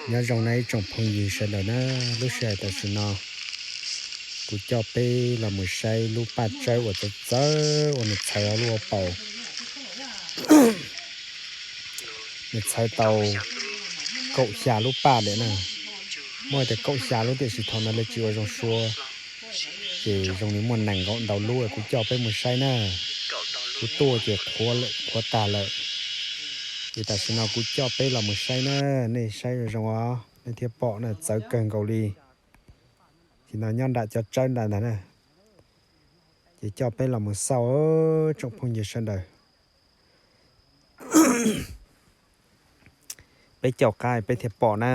Nyob zoo na ib tsoom phooj ywg sawv daws na, lub sij hawm tam sim no kuv coj peb los mus saib lub paj tsawb uas txawv txawv uas nws txhawv hauv lub hauv paus. Nws txhawv tau kaum xya lub paj lawm na. Muaj tias kaum xya lub tiam sis thaum ntawd lawv tsis ua zoo suab, ces zoo li muaj nees nkaum ntau lub. Kuv coj peb mus saib na. Kuv tuaj ces qhuav tag lawm, ces tam sim no kuv coj peb los mus saib na. Nej saib zoo zoo os, nej thiaj pom na, txawv kawg nkaus li. Ces no nyob nram cov tsawb nram ntag na. Ces coj peb los mus xauj tsoom phooj ywg sawv daws. Peb caum qab peb thiaj pom na.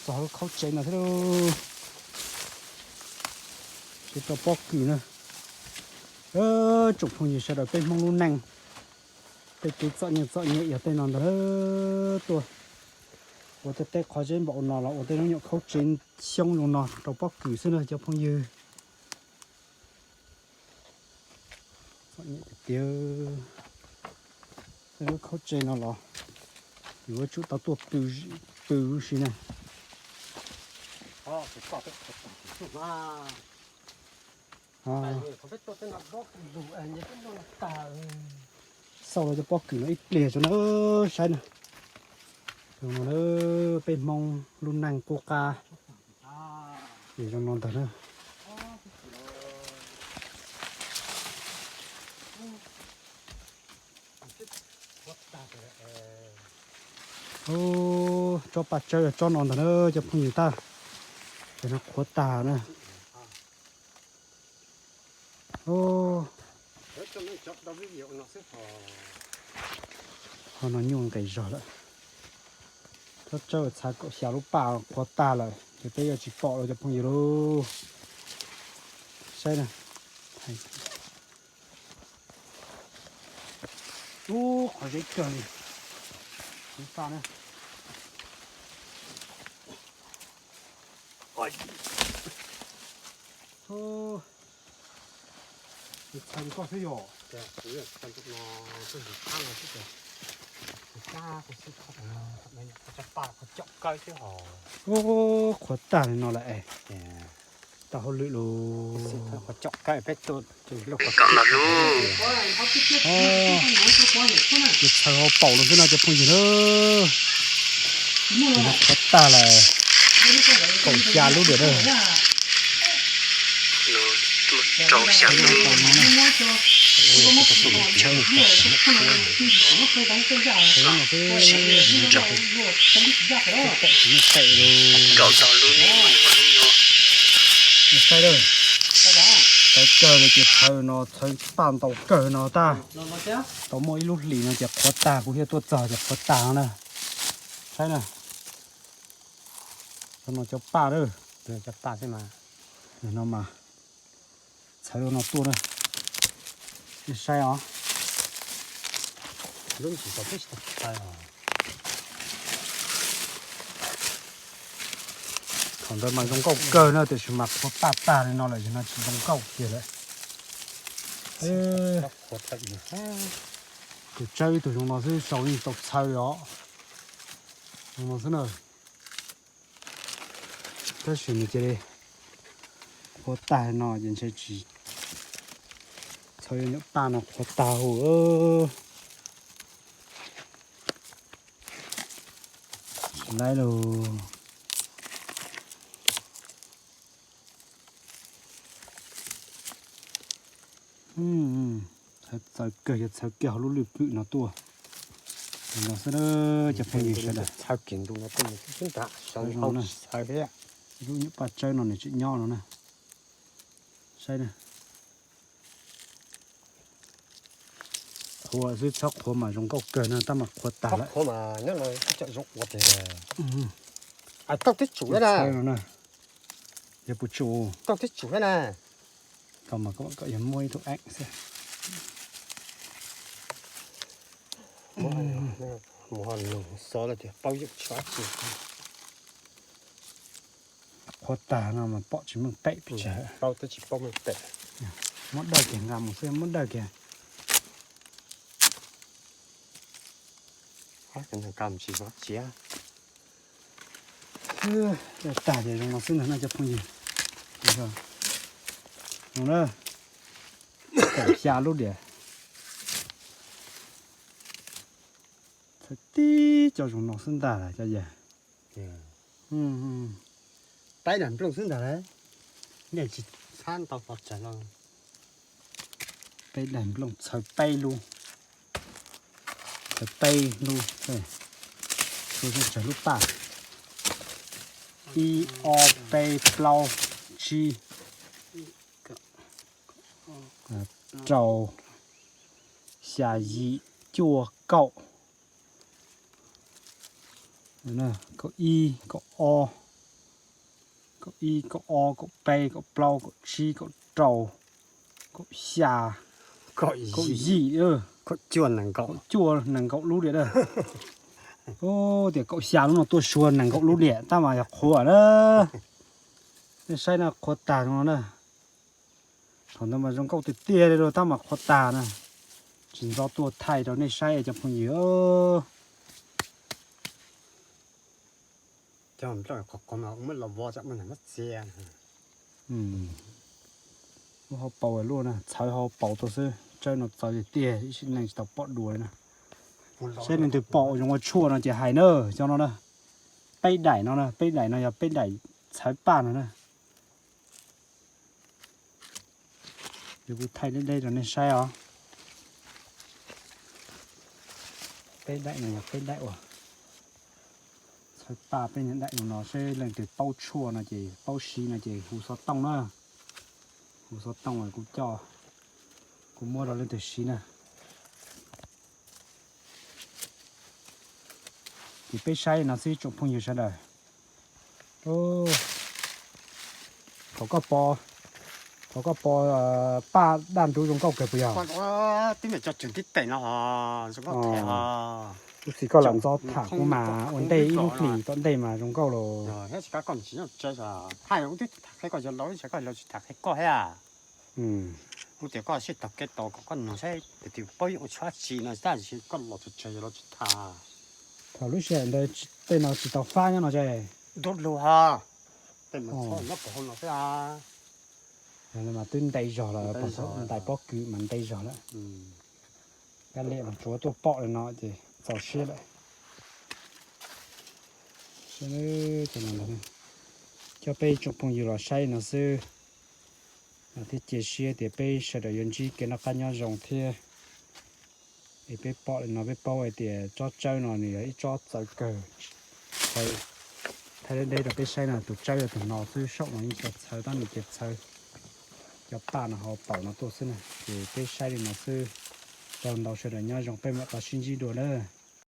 Txog lub khaub tsev no thiab, tsev rau pob kws na. Tsoom phooj ywg sawv daws, peb Hmoob lub neej, tej kev txom nyem txom nyem yog tej no ntag. Tuaj ua tej teb qhov zeb npaum no los ua tej lub nyuam khaub tsev xyoob zoo no rau pob kws xwb na cov phooj ywg. Txom nyem tiag tiag. Tej lub khaub tsev no los yuav tsum tau tuaj pw huv si na. Xauj los cov pob kws no ib pliag tso na, saib na. Zoo no na, peb Hmoob lub neej qub qab ces zoo no ntag na. Tsob paj tsawb yog tsob no ntag na cov phooj ywg, tab sis no qhuav tag na. Ho no nyuaj nqis zog lawm. Tsob tsawb txhawv kaum xya lub paj qhuav tag lawm ces peb yuav tsis pom lawm cov phooj ywg lauj. Saib na. Ub, qhov zeb kawg li. Ub, paj na. Txhawv li koj xwb yom. Ub, qhuav tag li no lawm es. Tau hauj lwm lus. Ces txhawv hauv paus no xwb no cov phooj ywg na. Qhuav tag lawm. Kaum xya lub diam na. Saib, txhawv kawg li ces txhawv no txhawv paj ntau kawg no tag. Tau muaj ib lub hlis no ces qhuav tag, kuv thiaj tuaj txog ces qhuav tag na. Saib na. Cov no cov paj, cov paj xwb mas. No mas txhawv no tuaj na. Nej saib os. Thaum ntawd mas zoo nkauj kawg na, tiam sis mas qhuav paj tag li no lawm, no tsis zoo nkauj kiag lawm. Tus tsawb ib tug zoo no xwb, sau yeej tau txhawv li os. Zoo no xwb na. Tab sis nws cia li qhuav tag no ces ntshe tsis txhawv, nyuam paj no qhuav tag hu. Tsis laib lauj. Txhawv kawg, yog txhawv kiag hauv lub lwj pwm no tuaj. No xwb, cov phooj ywg sawv daws. Lub nyuam paj tsawb no nws tseem nyob no na. Saib na. Qhuav xwb, txhob qhuav mas zoo nkauj kawg no, tab mas qhuav tag lawm. Tau tib tsum na. Yog puas tsum? Tau tib tsum na. Tau mas koj yog muaj ib tug eem xwb. Mus ho nug xov lawm tias paub yus tshua tsi. Qhuav tag no mas pom tsis meej pem pes tsawg. Muab dawj kiag nqa mus xwb, muab dawj kiag. Tag ces zoo no xwb ntag no cov phooj ywg. No na, kaum xya lub diam. Txhawv tib co zoo no xwb ntag cov yawg. Peb daim nplooj xwb ntag lauj. Nej tsis txhab ntau pov tsawg los. Peb daim nplooj txhawv peb lub, txhawv peb lub, tshuav tsawg lub paj. Ib, ob, peb, plaub, tsib, rau, xya, yim, cuaj, kaum. Kaum ib, kaum ob, kaum ib, kaum ob, kaum peb, kaum plaub, kaum tsib, kaum rau, kaum xya, kaum yim, kaum cuaj, nees nkaum lub diam. Tias kaum xya lub no tuaj suav nees nkaum lub diam tab mas yog qhuav na. Nej saib na, qhuav tag no na. Thaum ntawd mas zoo nkauj tiag tiag li lauj, tab mas qhuav tag na. Tsis ntxov tuaj thaij rau nej saib cov phooj ywg. Muab hauv paus luaj na, txhawv hauv paus tuaj xwb, tsawb no txawv tiag tiag, ib sim neej tsis tau pom dua li na. Saib leej twg pom zoo ua tshuaj no ces hais na, cov no na. Peb daim no na, peb daim no yog peb daim txhawv paj no na. Yog kuv thaij deb deb rau nej saib os. Peb daim no yog peb daim uas txhawv paj peb niag daim no no, seb leej twg paub tshuaj no ces paub siv no ces hu xov tooj na. Hu xov tooj kuv coj, kuv muab rau leej twg siv na. Ces peb saib no xwb tsoom phooj ywg sawv daws. Thaum koj pom, thaum koj pom paj daj nruv zoo nkauj kawg puas yog? Twb me tso tseem tib teem no, zoo nkauj thiab. Lub xim koj lam ntxov tham kuv mas ua ntej ib lub hlis tom ntej mas zoo nkauj los. Hais ub twb tham qhia koj yog laus, koj laus tsis tham qhia koj thiab. Ub tias koj sib tog kev tos kom koj nug saib tus twg paub yeej ua tshua tsi no tab sis koj los txog tseg yog los tsis tham. Thaum lub sij hawm ntawd tej no tsis tau fab nyob no ces. Ntuj lug ha. Tej mas txhob nyob pem hauv no xwb. Mas twb nte zog lawm, ntais pob kws mas nte zog lawm. Kab liam mas tsuav tuaj pom li no ces txaus siab lawm. Coj peb tsoom phooj ywg los saib no xwb, thiab cia siab tias peb sawv daws yuav ntsib kev noj qab nyob zoo thiab. Es peb pom li no peb paub hais tias tsob tsawb no nws yog ib tsob txawv kawg. Thaij deb deb rau peb saib no, tus tsawb yog tus no xwb, saum no yeej tsis tau txhawv, tab nws ces txhawv cov paj no hauv paus no tuaj xwb na. Ces peb saib li no xwb, tsaug ntau sawv daws nyob zoo, peb mam rov sib ntsib dua na.